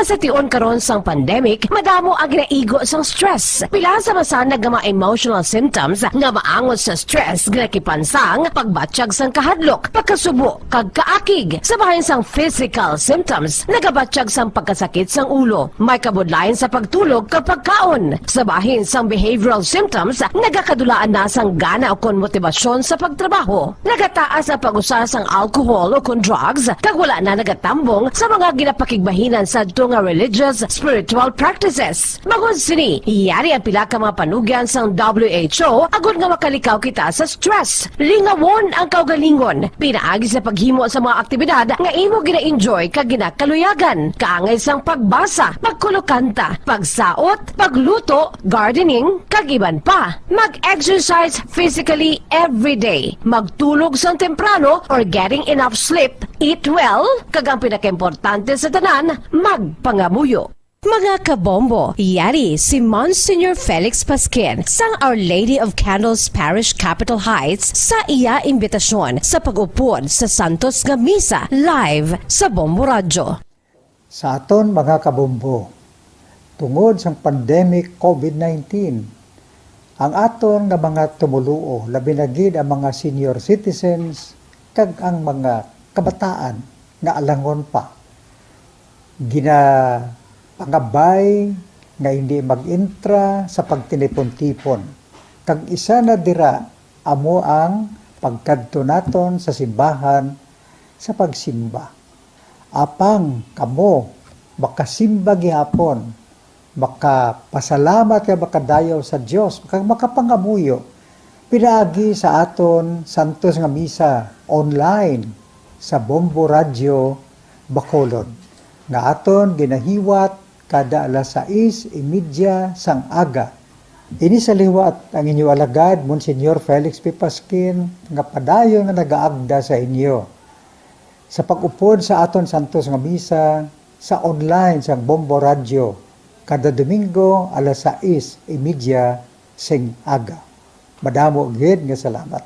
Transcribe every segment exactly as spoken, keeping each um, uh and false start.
Sa tion karon sang pandemic, madamo ang ginaigo sang stress. Pila sa masanag nga mga emotional symptoms nga maangot sa stress, ginakipan sang pagbatyag sang kahadlok, pagkasubo, kag kaakig. Sa bahin sang physical symptoms, nagabatyag sang pagkasakit sang ulo, may kabudlayan sa pagtulog kag pagkaon. Sa bahin sang behavioral symptoms, nagakadulaan na sang gana ukon motibasyon sa pagtrabaho. Nagataas ang pag-usa sang alcohol ukon drugs, kag wala na nagatambong sa mga ginapakigbahinan sadto nga religious, spiritual practices. Bangod sini, yari ang pila ka mga panugyan sang W H O agod nga makalikaw kita sa stress. Lingawon ang kaugalingon pinaagi sa paghimo sa mga aktibidad nga imo gina-enjoy kag ginakaluyagan, kaangay sang pagbasa, pagkulokanta, pagsaot, pagluto, gardening, kag iban pa. Mag-exercise physically every day. Magtulog sang temprano or getting enough sleep. Eat well, kag ang pinakaimportante sa tanan, magpangamuyo. Mga kabombo, yari si Monsignor Felix Pasquin sang Our Lady of Candles Parish, Capitol Heights, sa iya imbitasyon sa pag-upod sa santos nga misa live sa Bombo Radyo. Sa aton mga kabombo, tungod sang pandemic COVID nineteen, ang aton nga mga tumoluo, labi na gid ang mga senior citizens kag ang mga kabataan nga alangon pa, ginapangabay nga hindi mag-entra sa pagtinipon-tipon. Kag isa na dira amo ang pagkadto naton sa simbahan sa pagsimba. Apang kamo makasimba gihapon, makapasalamat kag makadayaw sa Dios, kag makapangamuyo pinaagi sa aton santos nga misa online sa Bombo Radyo Bacolod, nga aton ginahiwat kada alas sais y media sang aga. Ini sa liwat ang inyo alagad, Monsignor Felix P. Pasquin, nga padayon nga nagaagda sa inyo sa pag-upod sa aton santos nga misa sa online sang Bombo Radyo kada Domingo alas sais y media sing aga. Madamo gid nga salamat.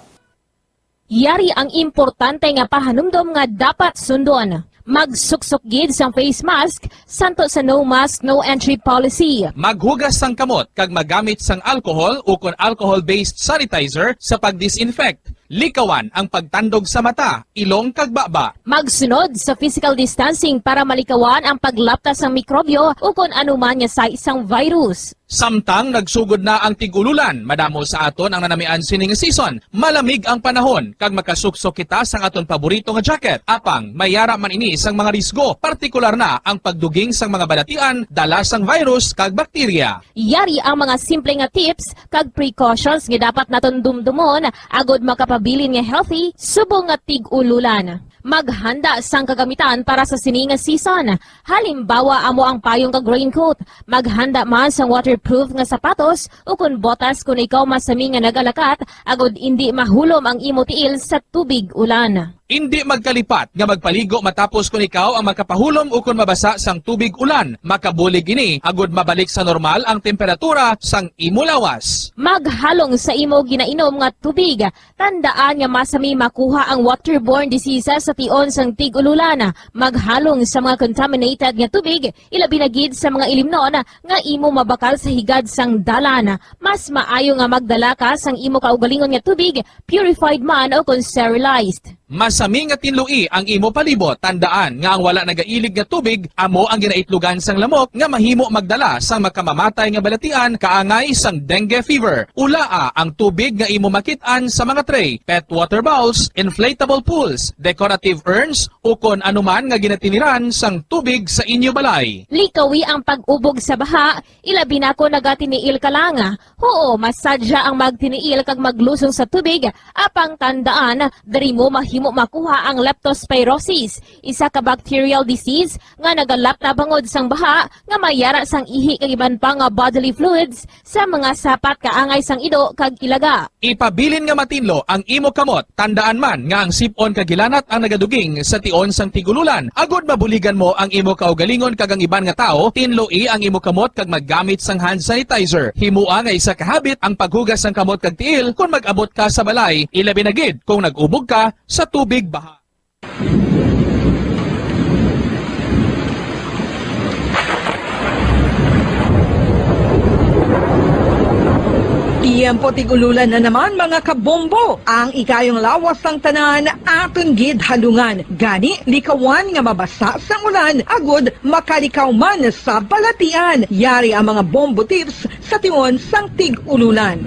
Yari ang importante nga pahanumdom nga dapat sundon. Magsuksok gid sang face mask santo sa no mask, no entry policy. Maghugas sang kamot kag magamit sang alcohol ukon alcohol-based sanitizer sa pag-disinfect. Likawan ang pagtandog sa mata, ilong kag baba. Magsunod sa physical distancing para malikawan ang paglapta sang mikrobyo ukon anuman nga sais sang virus. Samtang nagsugod na ang tig-ululan, madamo sa aton ang nanamian sini nga season. Malamig ang panahon, kag makasuksok kita sang aton paborito nga jacket. Apang, may yara man ini sang mga risgo, partikular na ang pagduging sang mga balatian, dala sang virus kag bakterya. Yari ang mga simple nga tips kag precautions nga dapat naton dumdumon agod makapabilin nga healthy subong nga tig-ululan. Maghanda sang kagamitan para sa sini nga season. Halimbawa, amo ang payong kag raincoat. Maghanda man sang waterproof nga sapatos ukon botas kon ikaw masami nga nagalakat, agod indi mahulom ang imo tiil sa tubig ulan. Indi magkalipat nga magpaligo matapos kon ikaw ang makapahulom ukon mabasa sang tubig ulan. Makabulig ini agod mabalik sa normal ang temperatura sang imo lawas. Maghalong sa imo ginainom nga tubig. Tandaan nga masami makuha ang waterborne diseases sa tion sang tig-ululan. Maghalong sa mga contaminated nga tubig, ilabi na gid sa mga ilimnon nga imo mabakal sa higad sang dalan. Mas maayo nga magdala ka sang imo kaugalingon nga tubig, purified man o kon sterilized. Masami nga tinloi ang imo palibot. Tandaan nga ang wala nagailig nga tubig amo ang ginaitlogan sang lamok nga mahimo magdala sang makamamatay nga balatian kaangay sang dengue fever. Ulaa ang tubig nga imo makit-an sa mga tray, pet water bowls, inflatable pools, decorative urns, ukon anuman nga ginatiniran sang tubig sa inyo balay. Likawi ang pag-ubog sa baha, ilabi na kon nagatiniil ka lang. Huo, masadya ang magtiniil kag maglusong sa tubig, apang tandaan, diri mo mahimo makuha ang leptospirosis, isa ka bacterial disease nga nagalapta bangod sang baha nga may yara sang ihi kag iban pa nga bodily fluids sa mga sapat kaangay sang ido kag ilaga. Ipabilin nga matinlo ang imo kamot. Tandaan man nga ang sip-on kag hilanat ang nagaduging sa tion sang tig-ululan. Agod mabuligan mo ang imo kaugalingon kag ang iban nga tawo, tinloi ang imo kamot kag maggamit sang hand sanitizer. Himoa nga isa ka habit ang paghugas sang kamot kag tiil kon mag-abot ka sa balay, ilabi na gid kon nag-ubog ka sa tubig baha. Tempo tig-ululan na naman, mga kabombo. Ang ikayong lawas sang tanan aton gid halungan. Gani, likawan nga mabasa sang ulan agud makalikaw man sa balatian. Yari ang mga bombo tips sa tion sang tig-ululan.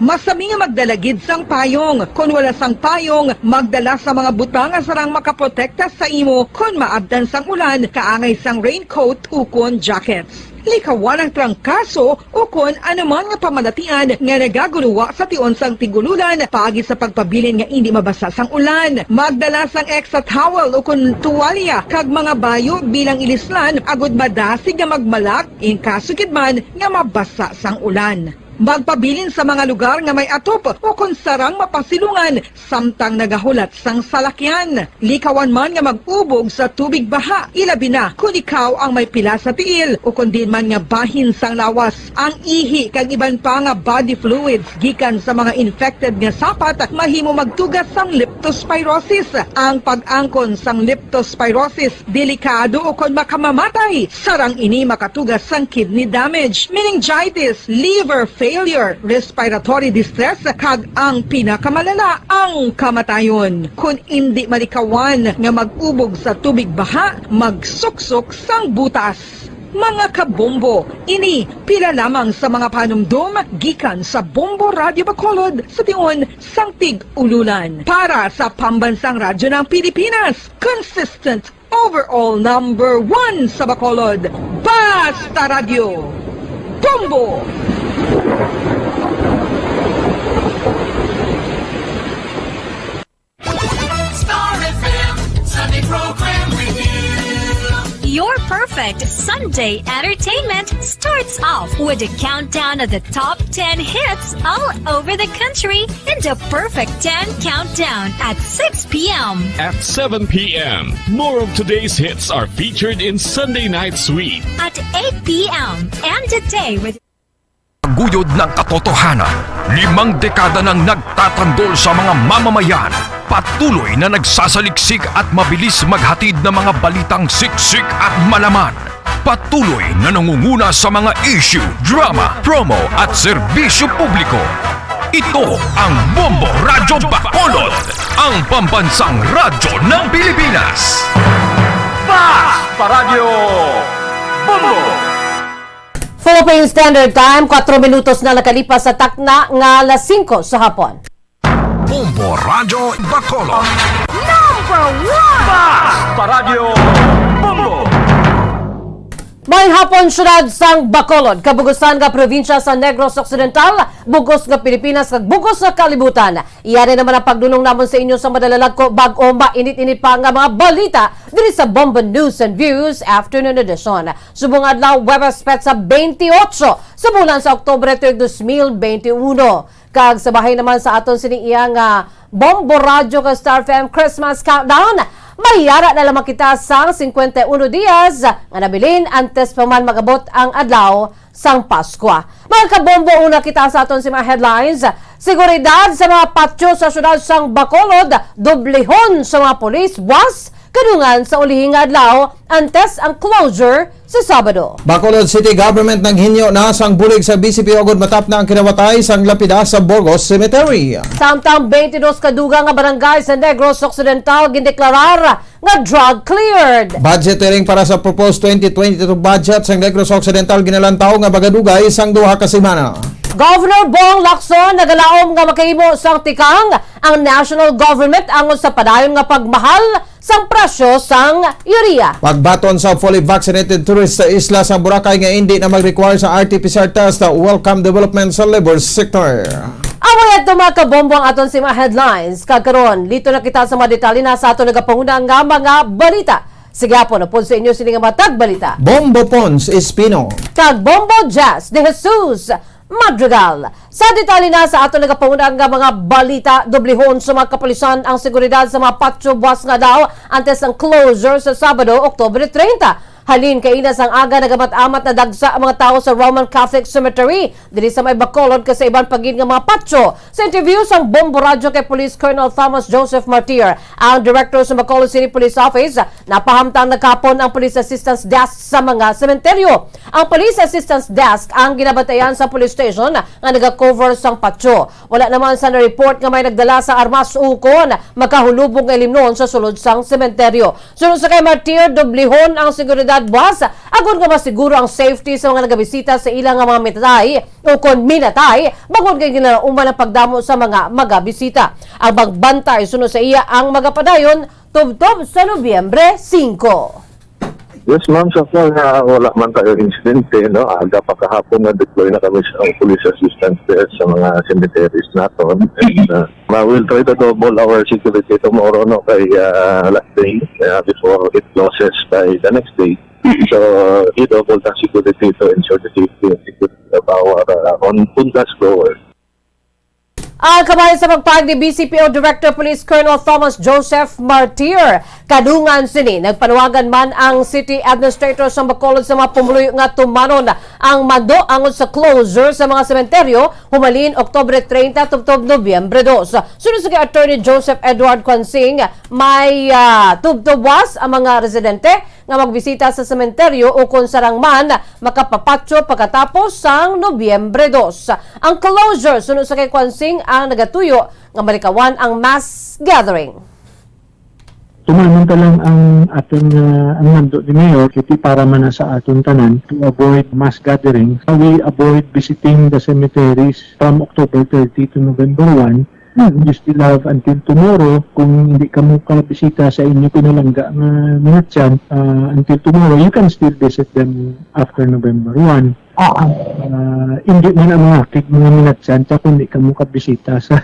Masami nga magdala gid sang payong. Kon wala sang payong, magdala sa mga butang nga sarang makaprotekta sa imo kon maabtan sang ulan, kaangay sang raincoat ukon jackets. Likawan ang trangkaso ukon anuman nga pamalatian nga nagaguluwa sa tion sang tig-ululan paagi sa pagpabilin nga indi mabasa sang ulan. Magdala sang extra towel ukon tuwalya kag mga bayo bilang ilislan agud madasig nga magmalak in kaso gid man nga mabasa sang ulan. Magpabilin sa mga lugar nga may atop ukon sarang mapasilungan samtang nagahulat sang salakyan. Likawan man nga mag-ubog sa tubig baha, ilabi na kon ikaw ang may pila sa tiil ukon diin man nga bahin sang lawas. Ang ihi kag iban pa nga body fluids gikan sa mga infected nga sapat mahimo magtuga sang leptospirosis. Ang pag-angkon sang leptospirosis delikado ukon makamamatay. Sarang ini makatuga sang kidney damage, meningitis, liver failure, respiratory distress, kag ang pinakamalala, ang kamatayon. Kon indi malikawan nga mag-ubog sa tubig baha, magsuksok sang butas. Mga kabombo, ini pila lamang sa mga panumdom gikan sa Bombo Radyo Bacolod sa tion sang tig-ululan. Para sa Pambansang Radyo ng Pilipinas, consistent overall number one sa Bacolod, Basta Radyo, Bombo! Star F M, Sunday program with you. Your perfect Sunday entertainment starts off with a countdown of the top ten hits all over the country in the Perfect ten Countdown at six p m. At seven p m, more of today's hits are featured in Sunday Night Sweet. At eight p m, End the Day with Guyod ng katotohanan, limang dekada nang nagtatanggol sa mga mamamayan, patuloy na nagsasaliksik at mabilis maghatid ng mga balitang siksik at malaman. Patuloy na nangunguna sa mga issue, drama, promo at serbisyo publiko. Ito ang Bombo Radyo Bacolod, ang pambansang radyo ng Pilipinas. Basta Radyo, Bombo! Philippine Standard Time, kuwatro minutos na nakalipas sa takna nga alas singko sa hapon. Bombo Radyo Bacolod. Number one! Basta Radyo Bombo! Maayong hapon, siyudad sang Bacolod, kabugusan nga probinsya sa Negros Occidental, bugos nga Pilipinas, kag bugos nga kalibutan. Iya na naman ang pagdunong namon sa inyo sa madalalagko, bag-o mainit-init pa nga mga balita diri sa Bombo News and Views Afternoon Edition. Subong adlaw, Huwebes, petsa twenty-eight sa bulan sa Oktubre, tuig dos mil twenty-one. Kag sa bahin naman sa aton sining iya nga Bombo Radyo kag Star F M Christmas Countdown, may yara na lamang kita sang cincuenta y uno dias nga nabilin antes pa man mag-abot ang adlaw sang Paskwa. Mga kabombo, una kita sa aton sining mga headlines. Seguridad sa mga patio sa siyudad sang Bacolod, dublihon sa mga pulis, buas, kadungan sa ulihi nga adlaw, antes ang closure sa Sabado. Bacolod City Government naghinyo na sang bulig sa B C P agud matapna ang kinawatay sang lapida sa Burgos Cemetery. Samtang twenty-dos ka dugang nga barangay sa Negros Occidental gindeklarar nga drug cleared. Budget hearing para sa proposed twenty twenty-two budget sa Negros Occidental ginalantaw nga magadugay sang duha ka semana. Governor Bong Lacson nagalaom nga makahimo sang tikang ang national government angot sa padayon nga pagmahal sang presyo sang urea. Pagbaton sa fully vaccinated tourist sa isla sa Boracay nga indi na mag-require sa R T P C R test, welcome development sa labor sector. Amo yadto, mga kabombo, ang aton sining mga headlines. Kag karon, liton na kita sa mga detalye na sa aton nagapanguna nga mga balita. Sige, hapon, upod sa inyo sini nga mga tagbalita. Bombo Pons Espino. Kag Bombo Jazz de Jesus Madrigal. Sa detalye na sa aton nagapanguna nga mga balita, dublihon sa mga kapulisan ang seguridad sa mga patio buas nga adlaw antes ang closure sa Sabado, Oktubre treinta. Halin kaina sang aga, nagamat-amat na dagsa ang mga tawo sa Roman Catholic Cemetery diri sa may Bacolod kag sa iban pa gid nga mga patyo. Sa interview sang Bombo Radyo kay Police Colonel Thomas Joseph Martir, ang director sa Bacolod City Police Office, napahamtang na kahapon ang Police Assistance Desk sa mga sementeryo. Ang Police Assistance Desk ang ginabantayan sa police station nga nagakover sang patyo. Wala naman sa na-report nga may nagdala sa armas ukon makahulubog nga ilimnon sa sulod sang sementeryo. Suno sa kay Martir, doblihon ang seguridad buwas agod nga masiguro ang safety sa mga nagabisita sa ila nga mga minatay ukon minatay, bangod kay ginalauman ang pagdamo sa mga magabisita. Ang magbantay suno sa iya ang magapadayon tubtob sa Nobyembre singko. Yes, ma'am. So far, ah, wala man tayo insidente, no? Aga pa kahapon, na-deploy na kami sa police assistance there sa mga cemeteries naton. And, ah, ma-, we'll try to double our security tomorrow, no? Kay, ah, last day, ah, before it closes by the next day. So, i-double the security to ensure the safety and security of our, ah, on, on-task goers. Ah, kabay sa pagpahayag ni B C P O Director Police Colonel Thomas Joseph Martir, kadungan sini, nagpanuwagan man ang City Administrator sang Bacolod sa mga pumuluyo nga tumanon ang mando angot sa closure sa mga sementeryo humalin Oktubre treinta tubtob Nobyembre dos. Suno sa kay Attorney Joseph Edward Quansing, may, ah, tubtob buwas ang mga residente nga magbisita sa sementeryo ukon sarang man makapapatyo pagkatapos sang Nobyembre dos. Ang closure, suno sa kay Quansing, ang nagatuyo nga malikawan ang mass gathering. Tumanon ta lang ang aton, ah, ang mando ni Mayor, kay para man na sa aton tanan to avoid mass gathering. We avoid visiting the cemeteries from October thirty to November one. Mm. You still have until tomorrow. Kung hindi ka mo kabisita sa inyo pinalangga nga minatyan, ah, until tomorrow, you can still visit them after November one. Oo. Ah, hindi man ang mga akig mga minatyan, sa kung hindi ka mo kabisita sa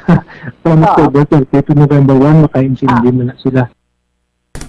from Oo. October thirty to November one, makaintindi Ah. man na sila.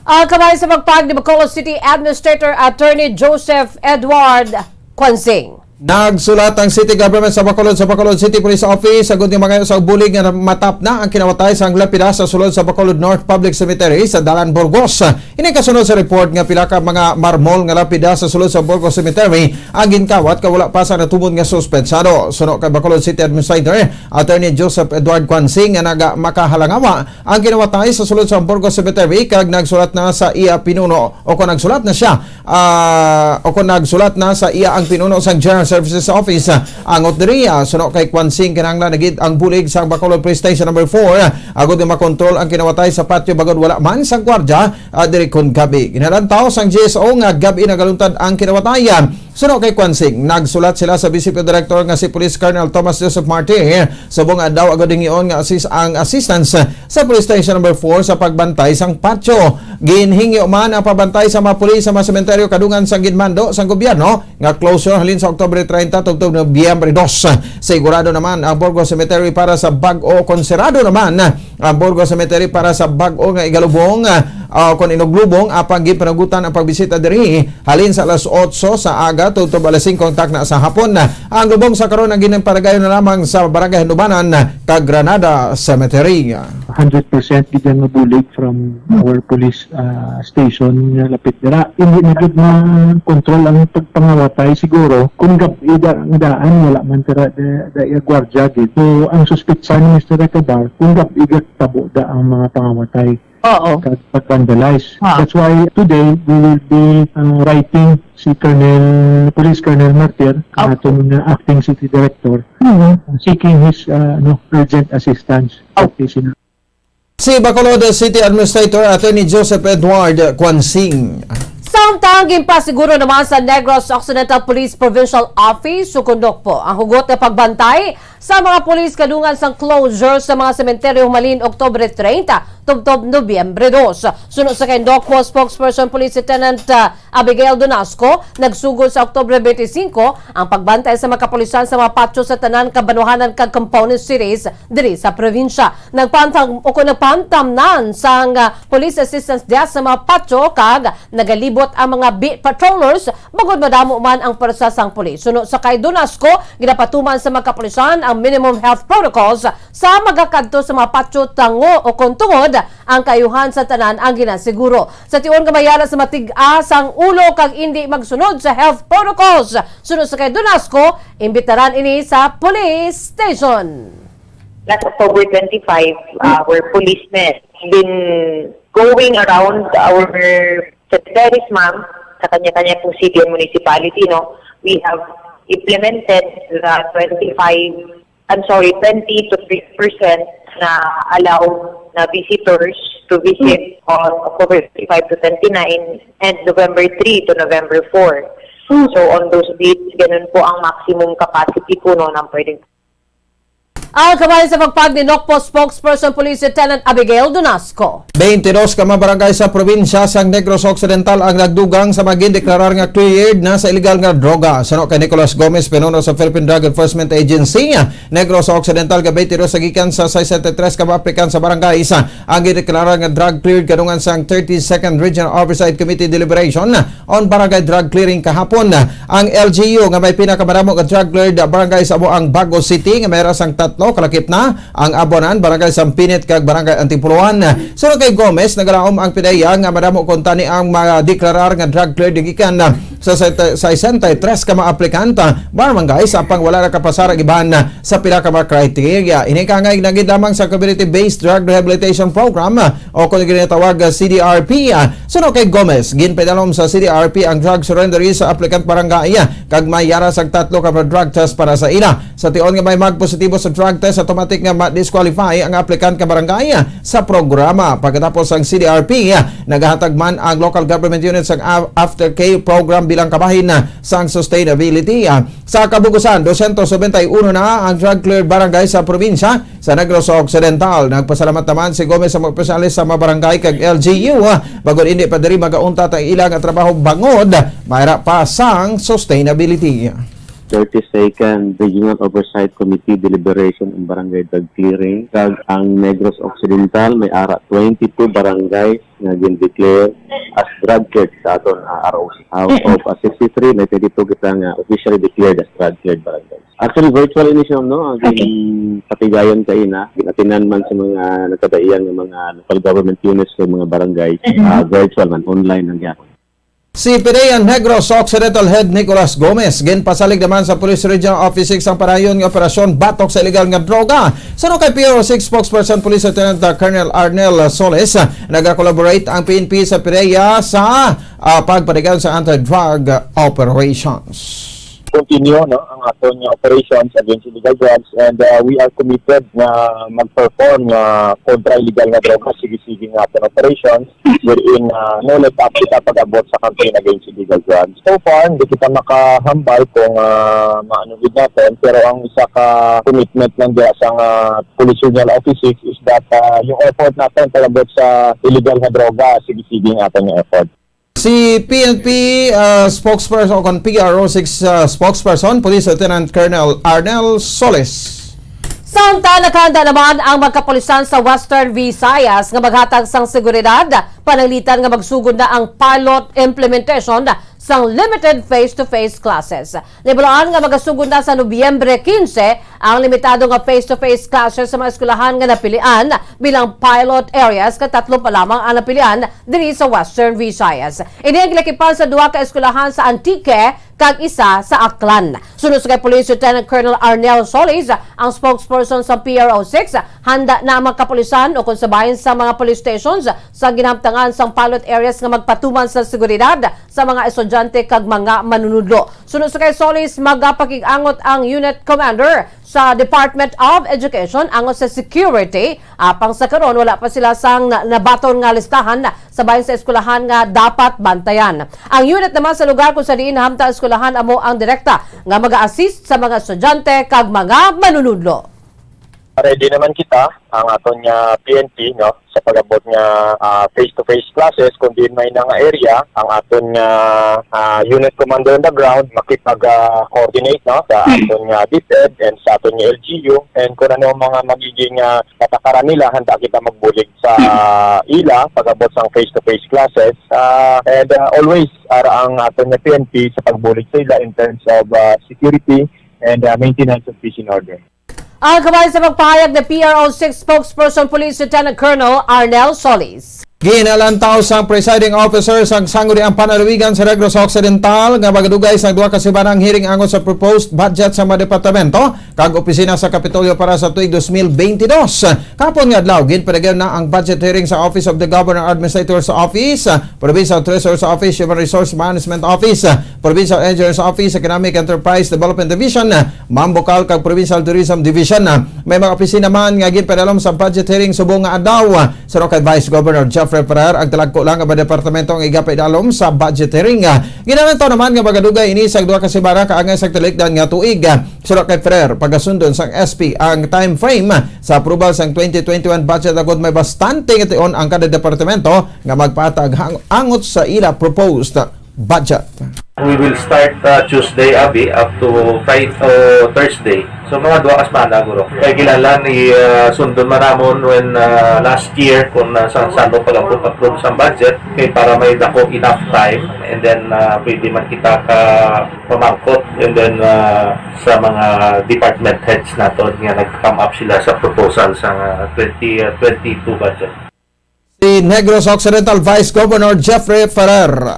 Ah, kabay sa pagpahayag ni Bacolod City Administrator Attorney Joseph Edward Quansing. Nagsulat ang City Government sa Bacolod sa Bacolod City Police Office agud nga mangayo sa bulig nga matapna ang kinawatay sang lapida sa sulod sa Bacolod North Public Cemetery sa Dalan Burgos. Ini kasunod sa report nga pila ka mga marmol nga lapida sa sulod sa Burgos Cemetery ang ginkawat kag wala pa sang natubod nga suspetsado. Suno kay Bacolod City Administrator Attorney Joseph Edward Quansing nga naga makahalangawa ang kinawatay sa sulod sa Burgos Cemetery kag nagsulat na sa iya pinuno o kon nagsulat na siya, ah, o kon nagsulat na sa iya ang pinuno sang General Services Office. Angot diri, ah, suno kay Quansing, kinahanglan na gid ang bulig sang Bacolod Police Station number four, ah, agud nga makontrol ang kinawatay sa patyo bangod wala man sang gwardya, ah, diri kon gabi. Ginalantaw sang G S O nga gabi nagaluntad ang kinawatayan. Suno kay Quansing, nagsulat sila sa B C P Director nga si Police Colonel Thomas Joseph Martir subong adlaw agud hingion nga assist ang assistance sa Police Station number four sa pagbantay sang patyo. Ginhingyo man ang pagbantay sa mga pulis sa mga sementeryo kadungan sang ginmando sang gobyerno nga closure halin sa Oktubre treinta tubtob Nobyembre dos. Sigurado naman ang Burgos Cemetery para sa bag-o, kon serado naman ang Burgos Cemetery para sa bag-o nga igalubong, ah, kon inuglubong, apang ginpanugutan ang pagbisita diri halin sa alas otso sa aga tubtob alas singko ang takna sa hapon. Ang lubong sa karon ang ginpalagayon na lamang sa Barangay Handumanan kag Granada Cemetery. Hundred percent gid ang bulig from our police, ah, station nga lapit dira. Hindi na gid ma-control ang pagpangawatay siguro kung gab-i da ang daan, wala man tira da, da iya gwardiya gid. So, ang suspitsa ni Mister Recabar, kung gab-i gid tabo da ang mga pangawatay Oo. kag pag-vandalize. Ah. That's why today we will be, uh, writing si Colonel, Police Colonel Martir, ang Okay. aton, uh, acting city director, Mhm. uh, seeking his, uh, ano, urgent assistance. Oh. Okay, sin- Si Bacolod City Administrator Attorney Joseph Edward Quansing. Samtang ginpasiguro naman sa Negros Occidental Police Provincial Office, sukundok po ang hugot nga pagbantay sa mga pulis kadungan sang closure sa mga sementeryo humalin Oktubre treinta tubtob Nobyembre dos. Suno sa kay Dokpo spokesperson Police Lieutenant, ah, Abigail Donasco, nagsugod sa Oktubre twenty-five ang pagbantay sa mga kapulisan sa mga patyo sa tanan kabanwahanan kag component cities diri sa probinsya. Nagpantam-, o kung nagpantamnan sang, ah, Police Assistance Desk sa mga patyo kag nagalibot ang mga beat patrollers bangod madamo man ang pwersa sang pulis. Suno sa kay Donasco, ginapatuman sa mga kapulisan ang minimum health protocols sa magakadto sa mga patyo tango o kon tungod ang kaayuhan sa tanan ang ginasiguro. Sa tion nga mayara sa matig-a sang ulo kag indi magsunod sa health protocols. Suno sa kay Donasco, imbitaran ini sa police station. Last October twenty-five, our policemen been going around our cemeteries, ma'am, sa kanya-kanya pong city and municipality, no? We have implemented the twenty-five, I'm sorry, twenty to thirty percent na allowed na visitors to visit on October twenty-five to twenty-nine and November three to November four. So on those dates, ganun po ang maximum capacity po, no, ng pwedeng. Ang kabahin sa pagpag ni Nocpo spokesperson Police Lieutenant Abigail Donasco. Twenty-dos ka mga barangay sa probinsya sang Negros Occidental ang nagdugang sa mga gindeklarar nga cleared na sa illegal nga droga. Suno kay Nicolas Gomez, pinuno sa Philippine Drug Enforcement Agency, Negros Occidental, nga twenty-dos sa gikan sa sesenta y tres ka mga aplikan sa barangay sa ang gindeklarar nga drug cleared kadungan sang thirty-second Regional Oversight Committee deliberation on barangay drug clearing kahapon. Ang L G U nga may pinakamadamo nga drug cleared barangay sa amo ang Bago City nga may rasang tatlo, kalakip na ang Abuanan, Barangay Sampinit, kag Barangay Antipuluan. Suno kay Gomez, nagalaom ang PDEA nga madamo kuntani ang madeklarar nga drug cleared gikan sa sesenta y tres ka mga aplikanta, barangay sa pang wala nakapasar ang iban sa pila ka mga criteria. Ini kaangay nagid lamang sa Community-Based Drug Rehabilitation Program o kon ginatawag, ah, C D R P. Ah, suno kay Gomez, ginpadalom sa C D R P ang drug surrendery sa applicant barangay, ah, kag may yara sang tatlo ka drug test para sa ila. Sa tion nga may magpositibo sa drug test, automatic nga ma-disqualify ang applicant nga barangay, ah, sa programa. Pagkatapos ang C D R P, ah, nagahatag man ang local government unit sang a-, aftercare program bilang kabahin, ah, sang sustainability. Ah, sa kabugusan, dosyentos nobenta y uno na ang drug cleared barangay sa probinsya. Sa Negros Occidental, nagpasalamat naman si Gomez sa mga opisyales sa mga barangay kag L G U, ah, bangod indi pa diri magauntat ang ila nga trabaho bangod mayra pa sang sustainability. Thirty-second Regional Oversight Committee deliberation ang barangay drug clearing, kag ang Negros Occidental may ara twenty-two barangay nga gin-declare as drug cleared sa aton, ah, R O C. Out of, ah, sixty-three, may twenty-two kita nga officially declared as drug cleared barangay. Actually, virtual ini siya, no? Ang Okay. gin-, patigayon kaina, gin-atinan man sa mga nagkadaihan nga mga local government units sa mga barangay, Mm-hmm. ah, virtual man, online ang gyapon. Si PDEA Negros Occidental Head Nicolas Gomez ginpasalig naman sa Police Regional Office six ang padayon nga operasyon batok sa illegal nga droga. Suno kay P R O six spokesperson Police Lieutenant Colonel Arnel Solis, nagakolaborate ang P N P sa PDEA sa, ah, pagpatigayon sa anti-drug operations. Continue, no, ang aton nga operations against illegal drugs, and, uh, we are committed nga mag-perform nga kontra illegal nga droga, sige-sige nga aton operations, wherein, uh, no let up kita pag-abot sa campaign against illegal drugs. So far, hindi kita makahambal kung, uh, maano gid naton, pero ang isa ka commitment lang diya sa nga Police Regional Office six is that, uh, yung effort natin pag-abot sa illegal nga droga, sige-sige ang aton nga effort. Si P N P, ah, spokesperson o kon P R O six, ah, spokesperson, Police Lieutenant Colonel Arnel Solis. Samtang nakahanda naman ang mga kapulisan sa Western Visayas nga maghatag sang seguridad, pananglitan nga magsugod na ang pilot implementation sang limited face-to-face classes. Nahibaluan nga magasugod na sa Nobyembre quince ang limitado nga face-to-face classes sa mga eskwelahan nga napilian bilang pilot areas, kag tatlo pa lamang ang napilian diri sa Western Visayas. Ini ang gilakipan sa duha ka eskwelahan sa Antique kag isa sa Aklan. Suno sa kay Police Lieutenant Colonel Arnel Solis, ang spokesperson sa P R O six, handa na ang mga kapulisan o kon sa bahin sa mga police stations sa ginhamtangan sang pilot areas nga magpatuman sa seguridad sa mga estudyante kag mga manunudlo. Suno sa kay Solis, magapakig-angot ang unit commander sa Department of Education angot sa security. Apang sa karon, wala pa sila sang na-, nabaton nga listahan sa bahin sa eskwelahan nga dapat bantayan. Ang unit naman sa lugar kung sa diin nahamtang eskwelahan amo ang direkta nga mag-assist sa mga estudyante kag mga manunudlo. Ready naman kita, ang aton nga P N P, no, sa pag-abot nga, ah, face-to-face classes, kung diin may na nga area, ang aton nga, ah, unit commander on the ground makipag, ah, coordinate, no, sa Mm. aton nga DepEd and sa aton nga L G U, and kung ano ang mga magiging, ah, patakaran nila, handa kita magbulig sa Mm. ila pag-abot sang face-to-face classes. Ah, and, ah, always ara ang aton nga P N P sa pagbulig sa ila in terms of, ah, security and, ah, maintenance of peace and order. Ang kabahin sa pagpahayag ni P R O six spokesperson Police Lieutenant Colonel Arnel Solis. Ginalantaw sang presiding officer sang Sangguniang Panlalawigan sa Negros Occidental nga magadugay sang duha ka semana ang hearing angot sa proposed budget sa mga departamento kag opisina sa Kapitolyo para sa tuig dos mil bentidós. Kapon nga adlaw, ginpadayon na ang budget hearing sa Office of the Governor, Administrator's Office, Provincial Treasurer's Office, Human Resource Management Office, Provincial Engineer's Office, Economic Enterprise Development Division, Mambukal kag Provincial Tourism Division. May mga opisina man nga ginpadalom sa budget hearing subong nga adlaw. Suno kay Vice Governor Jeffrey Ferrer, ang talagko lang nga mga departamento ang igapaidalom sa budget hearing. Ginalantaw naman nga magadugay ini sa duha ka semana kaangay sa talikdan nga tuig. Suno kay Ferrer, pagasundon sang S P ang time frame sa approval sang twenty twenty-one budget, agod may bastante nga tion ang kada departamento nga magpatag hang-, angot sa ila proposed budget. We will start, uh, Tuesday, abi, up to Friday, uh, Thursday. So, mga duha ka semana, guro. Kay kilala ni, uh, sundon man namon when, uh, last year, kung, uh, sa, sa ano pa lang po approve sa budget, kay para may dako enough time, and then, uh, pwede man kita ka pamangkot, and then, uh, sa mga department heads naton nga nag-come up sila sa proposal sa, uh, twenty, uh, twenty-two budget. Si Negros Occidental Vice Governor Jeffrey Ferrer.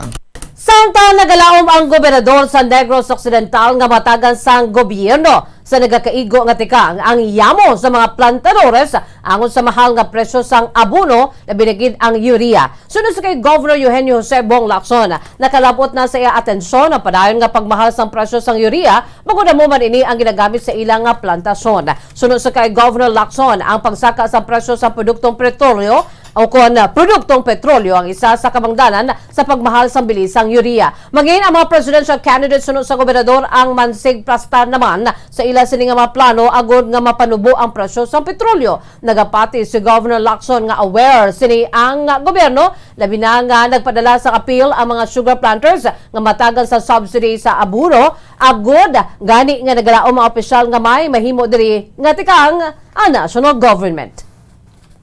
Samtang nagalaom ang gobernador sa Negros Occidental nga matagan sang gobyerno sa nagakaigo nga tikang ang yamo sa mga plantadores angon sa mahal nga presyo sang abono, labi na gid ang urea. Suno sa kay Governor Eugenio Jose Bong Lacson, nakalabot na sa iya atensyon ang padayon nga pagmahal sang presyo sang urea, bangod amo man ini ang ginagamit sa ila nga plantasyon. Suno sa kay Governor Lacson, ang pagsaka sa presyo sa produktong petrolyo o kon, ah, produktong petrolyo ang isa sa kabangdanan sa pagmahal sang bili sang urea. Mangin ang mga presidential candidates suno sa gobernador ang mansigplastar naman sa ila sini nga mga plano agod nga mapanubo ang presyo sang petrolyo. Nagapati si Governor Lacson nga aware sini ang gobyerno, labi na nga nagpadala sang appeal ang mga sugar planters nga matagan sa subsidy sa abono, agod gani nga nagalaom ang opisyal nga may mahimo diri nga tikang ang national government.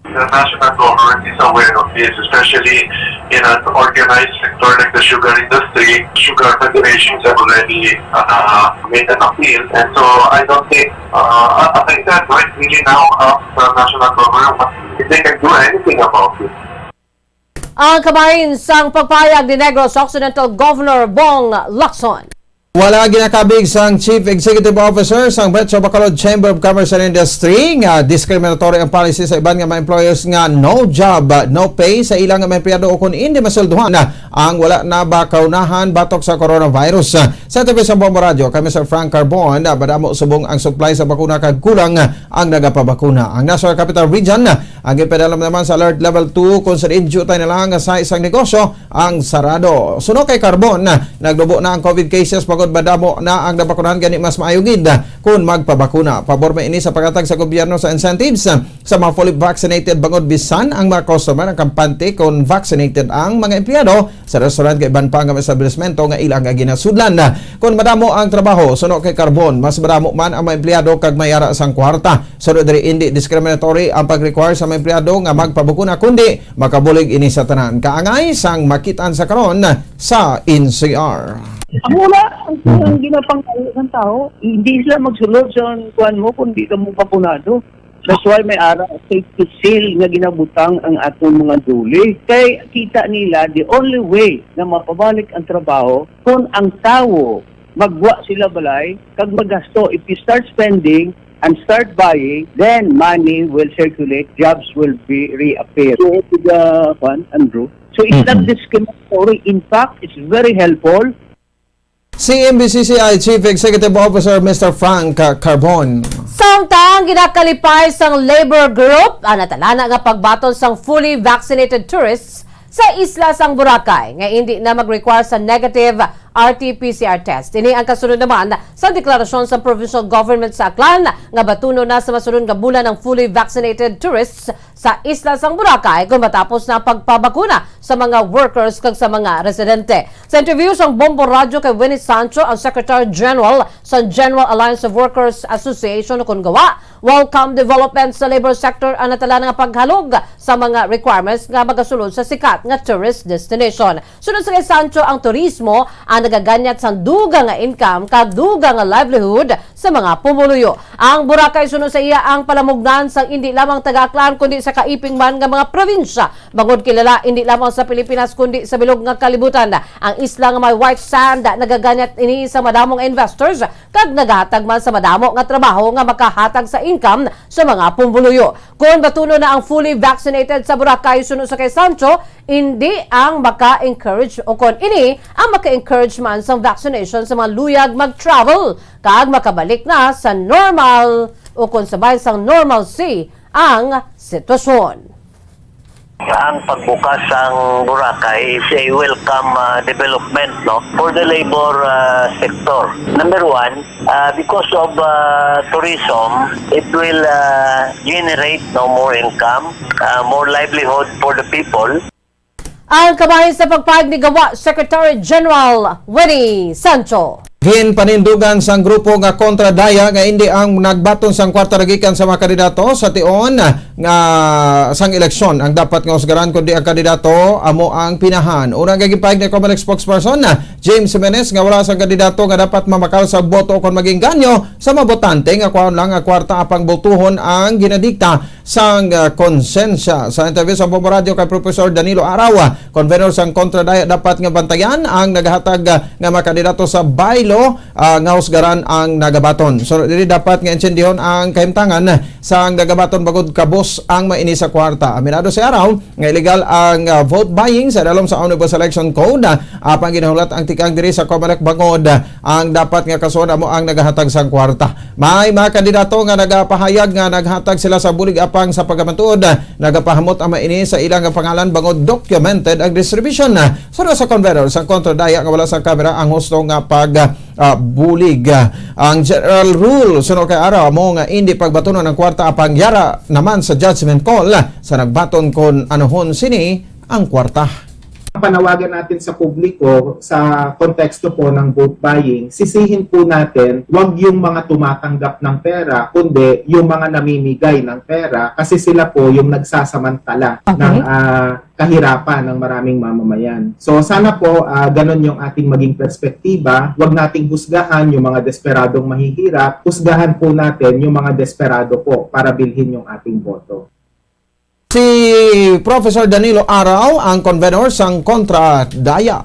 The national government is aware of this, especially in an organized sector like the sugar industry. Sugar federations have already, uh, made an appeal, and so I don't think, uh, as I said, right, really now up the national government what, if they can do anything about it. Ang kabahin sang pagpayag ni Negros Occidental Governor Bong Lacson. Wala ginakabig sang Chief Executive Officer sang Metro Bacolod Chamber of Commerce and Industry nga discriminatory ang policy sa iban nga mga employers nga no job, no pay sa ilang mga empleyado o kon indi masweldohan ang wala na ba kaunahan batok sa coronavirus. Sa T V sa Bombo Radio, kami sa Frank Carbon, madamo subong ang supply sa bakuna kag kulang ang nagapabakuna. Ang National Capital Region ang ginpadalom naman sa Alert Level two kung sa diin diutay na lang sa isang negosyo ang sarado. Suno kay Carbon, nagnubo na ang COVID cases, bangod madamo na ang nabakunahan, gani mas maayo gid kung magpabakuna. Pabor man ini sa paghatag sa gobyerno sa incentives sa mga fully vaccinated, bangod bisan ang mga customer ang kampante kung vaccinated ang mga empleyado sa restaurant kag iban pa nga mga establishmento nga ila nga ginasudlan. Kung madamo ang trabaho, suno kay Carbon, mas madamo man ang mga empleyado kag may ara sang kwarta. Suno diri, indi discriminatory ang pag-require sa mga empleyado nga magpabakuna, kundi makabulig ini sa tanan. Kaangay sang makitaan sa karon sa N C R. Amo na ang, ang ginapanglayo ng tao. Hindi sila magsulod sa kuan mo kung di ka mo bakunado. That's why may ara safety seal nga ginabutang ang atong mga duli. Kay kita nila, the only way na mapabalik ang trabaho kung ang tawo magwa sila balay kag magasto. If you start spending and start buying, then money will circulate, jobs will be reappear. So, to the, kuan, Andrew. So, it's not Mm-mm. discriminatory. In fact, it's very helpful. C M B C C I Chief Executive Officer Mister Frank, uh, Carbon. Samtang ginakalipay sang labor group ang natalana nga pagbaton sang fully vaccinated tourists sa isla sang Boracay nga indi na mag-require sa negative R T P C R test. Ini ang kasunod naman sa deklarasyon sa provincial government sa Aklan nga batunon na sa masunod nga bulan ang fully vaccinated tourists sa isla sang Boracay kung matapos na ang pagpabakuna sa mga workers kag sa mga residente. Sa interview sang Bombo Radyo kay Winnie Sancho, ang Secretary General sa General Alliance of Workers Association, kon GAWA, welcome development sa labor sector ang natalana nga paghalog sa mga requirements nga magasulod sa sikat nga tourist destination. Sunod sa kay Sancho, ang turismo ang nagaganyat sang dugang nga income kag dugang nga livelihood sa mga pumuluyo. Ang Boracay suno sa iya ang palamugnan sang indi lamang taga-Aklan kundi sa kaiping man nga mga probinsya. Bangod kilala indi lamang sa Pilipinas kundi sa bilog nga kalibutan. Ang isla nga may white sand nagaganyat ini sa madamo nga investors kag nagahatag man sa madamo nga trabaho nga makahatag sa income sa mga pumuluyo. Kon batunon na ang fully vaccinated sa Boracay suno sa kay Sancho, indi ang maka-encourage o kon ini ang maka-encourage man sang vaccination sa mga luyag mag-travel kag makabalik na sa normal o kon sabay sang normalcy ang sitwasyon. Ang pagbukas sang Boracay is a welcome uh, development, no, for the labor uh, sector. Number one, uh, because of uh, tourism, it will uh, generate no more income, uh, more livelihood for the people. Ang kabahin sa pagpahayag ni Gawa Secretary General Winnie Sancho. Ginpanindugan sang grupo nga Kontra Daya nga indi ang nagbaton sang kwarta nagikan sa mga kandidato sa tion nga sang eleksyon ang dapat nga husgaran, kundi ang kandidato amo ang pinahan. Una nga ginpahayag ni Comelec spokesperson na James Jimenez nga wala sang kandidato nga dapat mamakal sa boto kon magingganyo sa mga botante nga kwaon lang nga kwarta apang botohon ang ginadikta sang ah, konsensya. Sa interview sa Bombo Radio kay Professor Danilo Araw, ah, convenor sang Kontra Daya, dapat nga bantayan ang nagahatag ah, nga mga kandidato sa bylaw ah, nga husgaran ang nagabaton. So dili dapat nga insendihon ang kahimtangan sang nagabaton bangod kabos ang maini sa kwarta. Aminado si Araw nga illegal ang ah, vote buying sa dalom sa Omnibus Election Code, ah, apang ginahulat ang tikang diri sa Comelec bangod ah, ang dapat nga kasuhan amo ang nagahatag sang kwarta. May mga kandidato nga nagapahayag nga naghatag sila sa bulig apang sa pagkamatud, nagapahamot ang maini sa ilang pangalan bangod documented ang distribution. Suno sa convenor sang Kontra Daya nga wala sang kamera ang husto nga pag ah, bulig. Ang general rule suno kay Araw amo nga indi pagbatunon ang kwarta apang yara naman sa judgment call sa nagbaton kon anuhon sini ang kwarta. Panawagan natin sa publiko sa konteksto po ng vote buying, sisihin po natin wag yung mga tumatanggap ng pera kundi yung mga namimigay ng pera kasi sila po yung nagsasamantala Okay. ng ah, kahirapan ng maraming mamamayan. So sana po ah, ganun yung ating maging perspektiba, wag nating husgahan yung mga desperadong mahihirap, husgahan po natin yung mga desperado po para bilhin yung ating boto. Si Professor Danilo Araw ang convenor sang Kontra Daya.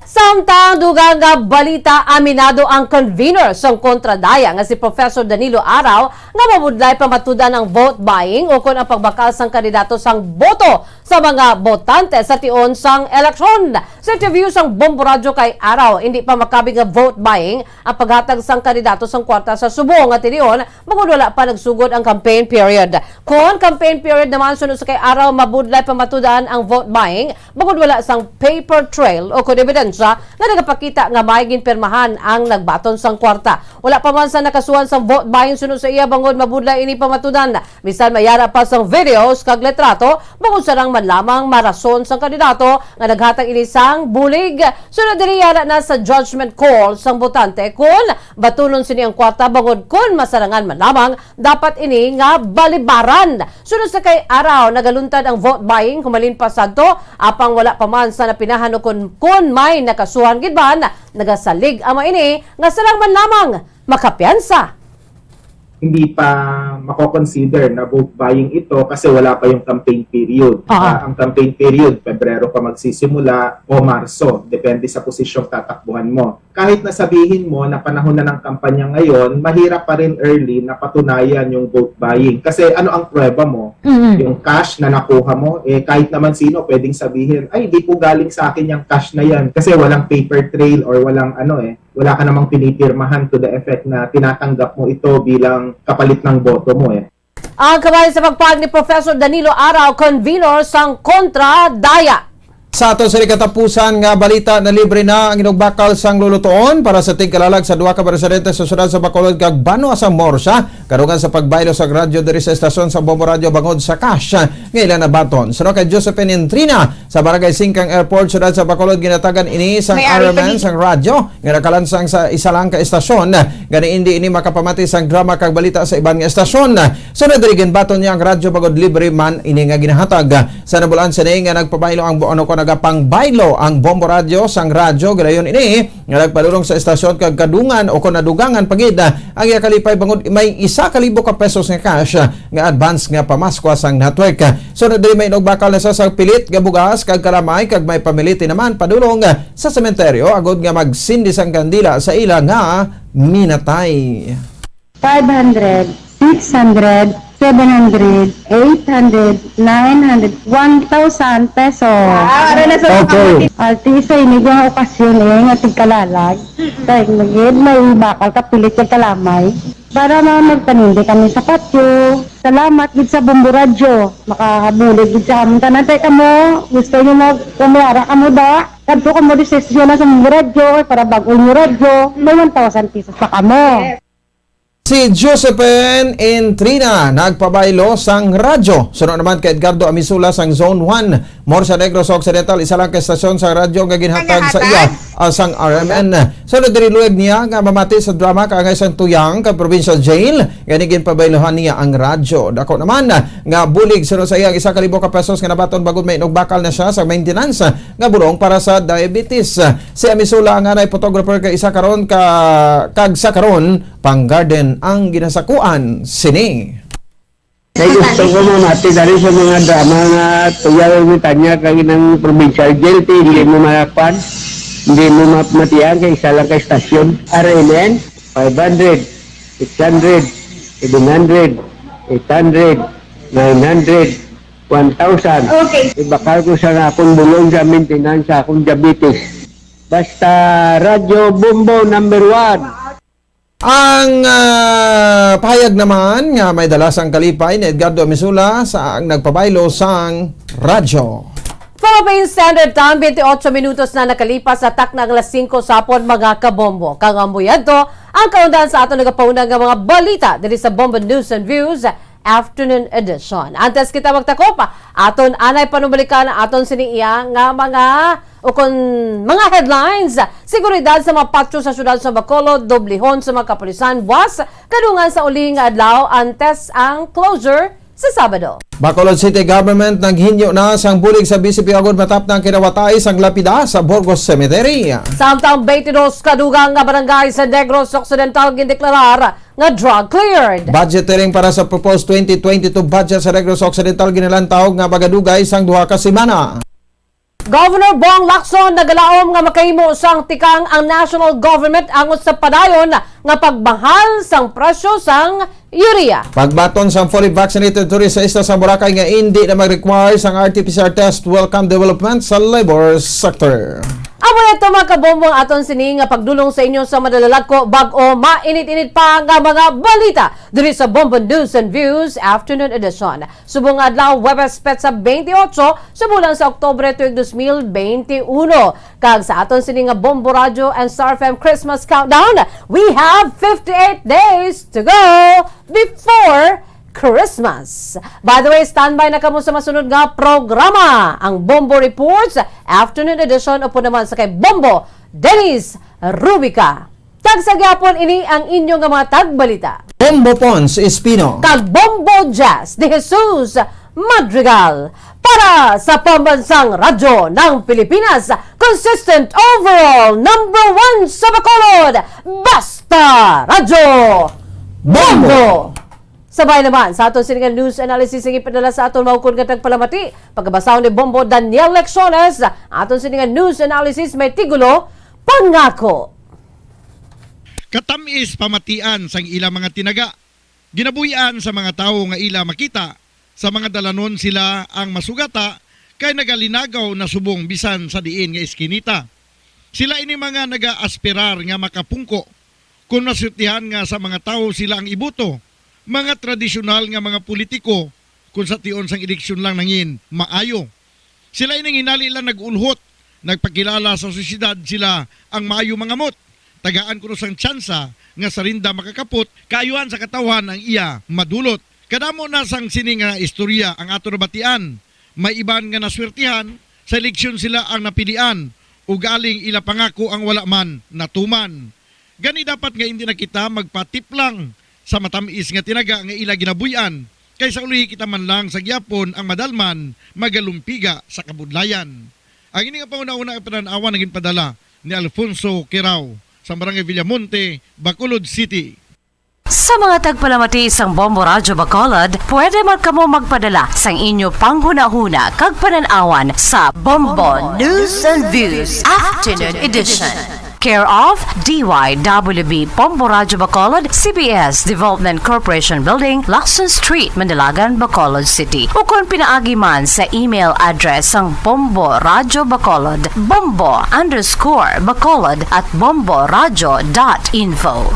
Samtang dugang nga balita, aminado ang convenor sang Kontra Daya nga si Professor Danilo Araw nga mabudlay pamatud-an ang vote buying o kon ang pagbakal sang kandidato sang boto sa mga botante sa tion sang eleksyon. Sa interview sang Bombo Radyo kay Araw, hindi pa makabi nga vote buying ang paghatag sang kandidato sang kwarta sa subong nga tinion bangod wala pa nagsugod ang campaign period. Kon campaign period naman, suno sa kay Araw, mabudlay pamatud-an ang vote buying bangod wala sang paper trail o kon ebidensya nga nagapakita nga may ginpirmahan ang nagbaton sang kwarta. Wala pa man sa nakasuhan sang vote buying, suno sa iya, bangod mabudlay ini pamatud-an. Bisan may yara pa sang videos kag litrato, bangod sarang man lamang marason sang kandidato nga naghatag ini sang bulig. Sunod diri, yara na sa judgment call sang botante kon batunon sini ang kwarta, bangod kon masarangan man lamang, dapat ini nga balibaran. Sunod sa kay Araw, nagaluntad ang vote buying humalin pa sadto, apang wala pa man sa napinahan o kon, kon may nakasuhan gid man, nagasalig ama ini nga sarang man lamang makapiyansa. Hindi pa mako-consider na vote buying ito kasi wala pa yung campaign period. Ah. Ah, ang campaign period, Pebrero pa magsisimula o Marso, depende sa posisyong tatakbuhan mo. Kahit na sabihin mo na panahon na ng kampanya ngayon, mahirap pa rin early na patunayan yung vote buying. Kasi ano ang pruweba mo? Mhm. Yung cash na nakuha mo, eh kahit naman sino pwedeng sabihin, "Ay, di po galing sa akin yung cash na yan." Kasi walang paper trail or walang ano eh, wala ka namang pinipirmahan to the effect na tinatanggap mo ito bilang kapalit ng boto mo eh. Ang kabahin sa pagpahayag ni Professor Danilo Araw, convenor sang Kontra Daya. Sa aton sini katapusan nga balita, nalibre na ang inugbakal sang lulutoon para sa tigkalalag sa duha ka presidente sa siyudad sa Bacolod kag banwa sa Morsa, kadungan sa pagbaylo sa radyo diri sa estasyon sa Bombo Radyo bangod sa cash nga ila nabaton. Suno kay Josephine Entrina, sa Barangay Singkang Airport, siyudad sa Bacolod, ginatagan ini sang May ari pa R M N ni- sang radyo nga nakalansang sa isa lang ka estasyon. Gani indi ini makapamati sang drama kag balita sa iban nga estasyon. Sunod diri, ginbaton niya ang radyo bangod libre man ini nga ginahatag. Sa nabulan sini nga nagpabaylo ang bu-, ano ko, Gapangbaylo ang Bombo Radyo sang radyo, gadayon ini nga nagpadulong sa estasyon kag kadungan o kon nadugangan pa gid, ah, ang iya kalipay bangod may isa ka libo ka pesos nga cash, ah, nga advance nga pamaskwa sang network. Sunod diri may inugbakal na sa, sa pilit nga bugas kag kalamay kag may pamiliti naman padulong, ah, sa sementeryo agod nga magsindi sang kandila sa ila nga minatay. Five hundred, six hundred, seven hundred, eight hundred, nine hundred, one thousand pesos. Wow, ano na sa Okay. Artista, ini nga okasyon eh, nga tigkalalag. Kay nagid may bakal kapilit kag kalamay. Para ma magpanindi kami sa patio. Salamat gid sa Bombo Radyo. Makabulig gid sa amon tanan. Tay kamo, gusto nyo mag-, kumuara kamo da? Kadto kamo di sesyon na sa Bombo Radyo, para bag-o nyo radyo. May one thousand pesos pa kamo. Si Josephine Entrina nagpabaylo sang radyo. Sunod naman kay Edgardo Amisula sang Zone one, Morsa Negros Occidental, isa lang ka estasyon sang radyo nga ginhatag sa iya, ah, sang R M N. Sunod diri luwag niya nga mamati sa drama kaangay sang Tuyang kag Provincial Jail, gani ginpabayluhan niya ang radyo. Dako naman nga bulig sunod sa iyang isa ka libo ka pesos nga nabaton bangod may inugbakal na siya sa maintenance nga bulong para sa diabetes. Si Amisula ang anay photographer kag isa karon ka, kag sa karon pang garden ang ginasakuan sini. Kay gusto ko mamati dali sa mga drama nga Tuyang, Ermitaña kag inang Provincial Jail, ti hindi mo makuan, hindi mo mapamatian kay isa lang ka estasyon. R M N, five hundred, six hundred, seven hundred, eight hundred, nine hundred, one thousand. Okay. Ibakal ko sa akong bulong sa maintenance sa akong diabetes. Basta Radyo Bombo number one. Ang, ah, pahayag naman nga may dala sang kalipay ni Edgardo Misula sa ang nagpabaylo sang radyo. Philippine Standard Time, twenty-eight minutos na nakalipas sa takna ang alas singko sa hapon, mga kabombo. Kag amo yadto ang kaundahan sa aton nagapauna nga mga balita diri sa Bombo News and Views Afternoon Edition. Antes kita magtakop, aton anay panumalikan aton sini iya nga mga ukon mga headlines. Seguridad sa mga patio sa siyudad sa Bacolod, doblihon sa mga kapulisan buwas, kadungan sa uli nga adlaw antes ang closure sa Sabado. Bacolod City Government naghinyo na sang bulig sa B C P agod matapna ang kinawatay sang lapida sa Burgos Cemetery. Samtang twenty-dos ka dugang nga barangay sa Negros Occidental gindeklarar nga drug cleared. Budget hearing para sa proposed twenty twenty-two budget sa Negros Occidental ginalantaw nga magadugay sang duha ka semana. Governor Bong Lacson nagalaom nga makahimo sang tikang ang national government angot sa padayon nga pagmahal sang presyo sang urea. Pagbaton sang fully vaccinated tourist sa isla sa Boracay nga indi na mag-require sang R T P C R test, welcome development sa labor sector. Amo na ito, mga kabombo, ang aton sini nga pagdulong sa inyo sa madalalagko bag-o mainit-init pa nga mga balita diri sa Bombo News and Views Afternoon Edition. Subong nga adlaw, Huwebes, petsa twenty-eight sa bulan sa Oktubre tuig dos mil twenty-one. Kag sa aton sini nga Bombo Radyo and Star F M Christmas Countdown, we have fifty-eight days to go before Christmas. By the way, standby na kamo sa masunod nga programa, ang Bombo Reports, Afternoon Edition, upod naman sa kay Bombo Dennis Rubica. Tagsa gyapon ini ang inyo nga mga tagbalita. Bombo Pons Espino. Kag Bombo Jazz de Jesus Madrigal. Para sa Pambansang Radyo ng Pilipinas, consistent overall number one sa Bacolod, Basta Radyo Bombo! Sabay naman sa aton sini nga news analysis nga ipadala sa aton maukod nga tagpalamati, pagkabasahon ni Bombo Daniel Lecciones, aton sini nga news analysis may tigulo, Pangako. Katam-is pamatian sang ila mga tinaga. Ginabuy-an sa mga tawo nga ila makita sa mga dalanon sila ang masugata kay nagalinagaw na subong bisan sa diin nga iskinita. Sila ini mga nagaaspirar nga makapungko kon maswertihan nga sa mga tawo sila ang iboto, mga tradisyonal nga mga politiko kon sa tion sang eleksyon lang nangin maayo. Sila ini hinali lang nag-ulhot, nagpakilala sa sosyedad sila ang maayo mangamot. Tagaan kuno sang tsansa nga sa rinda makakapot, kaayuhan sa katawhan ang iya madulot. Kadamo na sang sini nga istorya ang ato nabatian. May iban nga naswertihan, sa eleksyon sila ang napilian, ug aling ila pangako ang wala man natuman. Gani dapat nga indi na kita magpatiplang sa matam-is nga tinaga nga ila ginabuy-an, kay sa ulihi kita man lang sa gyapon ang madalman magalumpiga sa kabudlayan. Ang ini nga panghunahuna nga panan-awan ang ginpadala ni Alfonso Quirao sa Barangay Villamonte, Bacolod City. Sa mga tagpalamati sang Bombo Radyo Bacolod, pwede man kamo magpadala sang inyo panghunahuna kag panan-awan sa Bombo News and Views Afternoon Edition. Care of D Y W B Bombo Radyo Bacolod, C B S Development Corporation Building, Lacson Street, Manalagan, Bacolod City. Ukon pinaagi man sa email address sang Bombo Radyo Bacolod, bombo underscore bacolod at bomboradyo dot info.